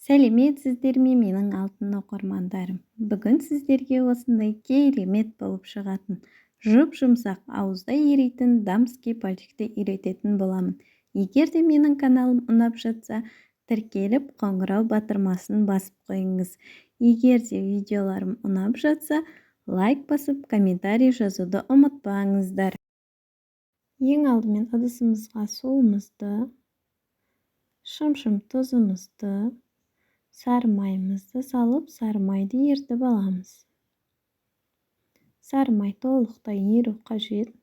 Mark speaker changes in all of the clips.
Speaker 1: Сәлеметсіздер ме, менің алтын оқырмандарым! Бүгін сіздерге осындай керемет болып шығатын, жұп-жұмсақ, ауызда ерейтін дамский пальчикті үйрететін боламын. Егер де менің каналым ұнап жатса, тіркеліп, қоңырау батырмасын басып қойыңыз. Егер де видеоларым ұнап жатса, лайк басып, комментарий жазуды ұмытпаңыздар. Ең алдымен ыдысымызға суымызды, шымшым тұзымызды, сары майымызды салып, сары майды ерітіп аламыз. Сары май толықтай еру қажет.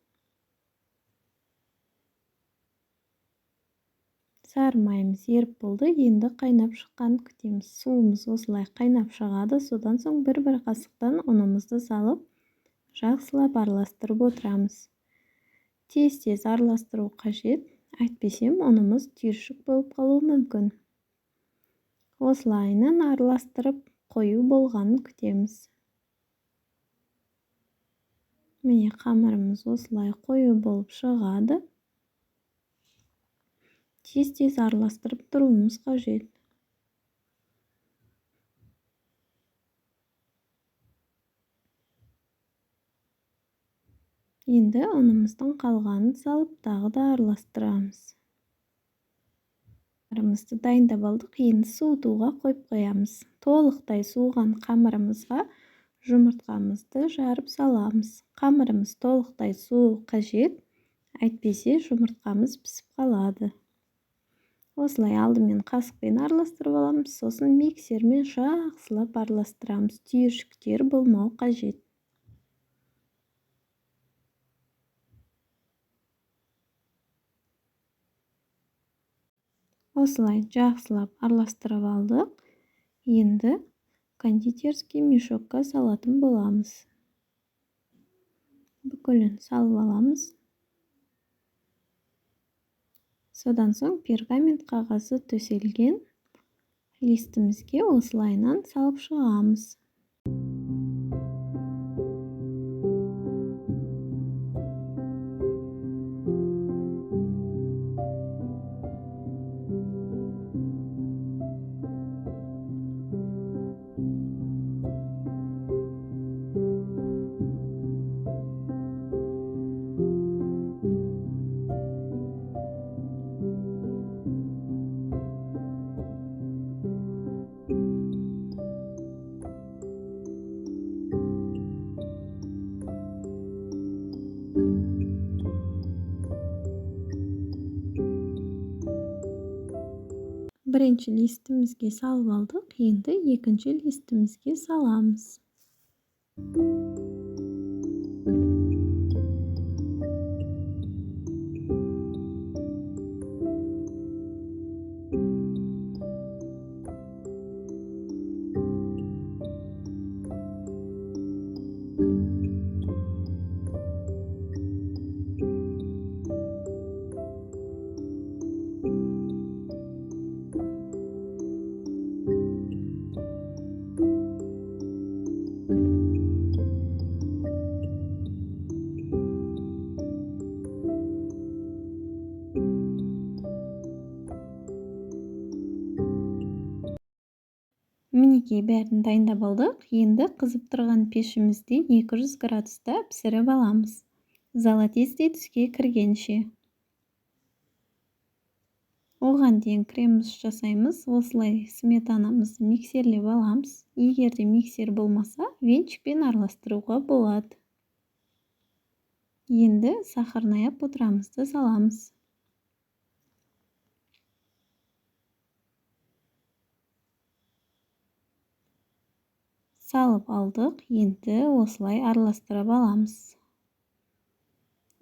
Speaker 1: Сары майымыз еріп болды, енді қайнап шыққанын күтеміз. Суымыз осылай қайнап шығады, содан соң бір-бір қасықтан ұнымызды салып, жақсылап араластырып отырамыз. Тез-тез араластыру қажет, әйтпесе ұнымыз түйіршік болып қалуы мүмкін. Осылайынан араластырып, қою болғанын күтеміз. Міне, қамырымыз осылай қою болып шығады. Тез-тез араластырып тұруымыз қажет. Енді ұнымыздың қалғанын салып, тағы да араластырамыз. Қамырымызды дайындап алдық, енді суытуға қойып қоямыз. Толықтай суыған қамырымызға жұмыртқамызды жарып саламыз. Қамырымыз толықтай суы қажет, әйтпесе жұмыртқамыз пісіп қалады. Осылай алдымен қасықпен араластырып аламыз, сосын миксермен жақсылап араластырамыз. Түйіршіктер болмау қажет. Осылай жақсылап араластырып алдық. Енді кондитерский мешокқа салатын боламыз. Бүкілін салып аламыз. Содан соң пергамент қағазы төселген листімізге осылайынан салып шығамыз. Бірінші листімізге салып алдық, енді екінші листімізге саламыз. Мінекей, бәрін дайындап алдық. Енді қызып тұрған пешімізде 200 градуста пісіріп аламыз. Золотистый түске кіргенше. Оған дейін креміміз жасаймыз. Осылай сметанамызды миксерлеп аламыз. Егер де миксер болмаса, венчикпен араластыруға болады. Енді сахарная пудрамызды саламыз. Салып алдық, енді осылай араластырып аламыз.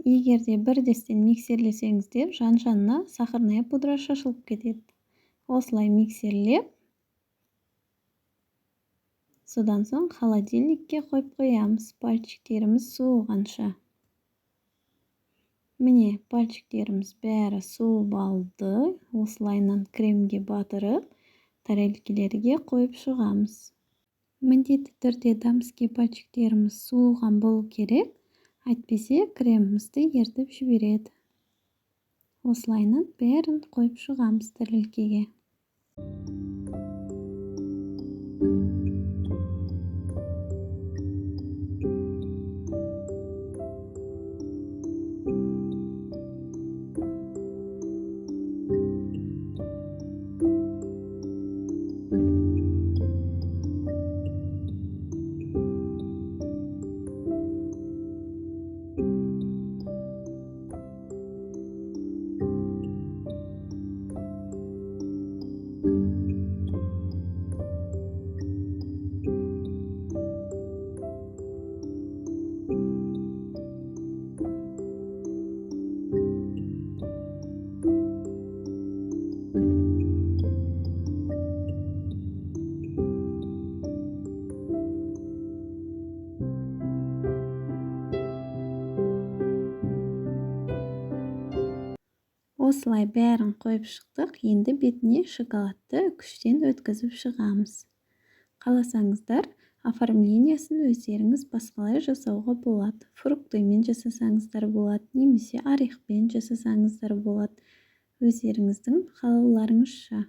Speaker 1: Егер де бірдестен миксерлесеңіздер, жан-жанына сахарная пудра шашылып кетеді. Осылай миксерлеп, содан соң холодильникке қойып қоямыз, пальчиктеріміз суығанша. Міне, пальчиктеріміз бәрі суып алды. Осылайынан кремге батырып, тарелкелерге қойып шығамыз. Міндетті түрде дамский пальчиктеріміз суыған болу керек, әйтпесе кремімізді ертіп жібереді. Осылайынан бәрін қойып шығамыз тарелкеге. Осылай бәрін қойып шықтық. Енді бетіне шоколадты күштен өткізіп шығамыз. Қаласаңыздар, оформление сін өздеріңіз басқалай жасауға болады. Фрукты мен жасасаңыздар болады, немесе орех пен жасасаңыздар болады. Өздеріңіздің қалауларыңызша.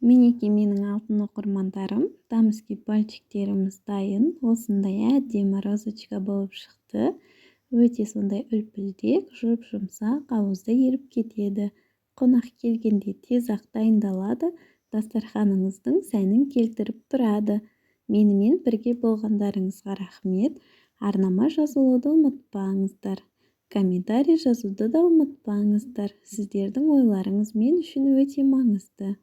Speaker 1: Мінекей, менің алтын оқырмандарым, дамский пальчиктеріміз дайын. Осындай әдемі розочка болып шықты. Өте сондай үлпілдек, жұп-жұмсақ, ауызда еріп кетеді. Қонақ келгенде тез-ақ дайындалады, дастарханыңыздың сәнін келтіріп тұрады. Менімен бірге болғандарыңызға рахмет. Арнама жазылуды ұмытпаңыздар. Комментарий жазуды да ұмытпаңыздар. Сіздердің ойларыңыз мен үшін өте маңызды.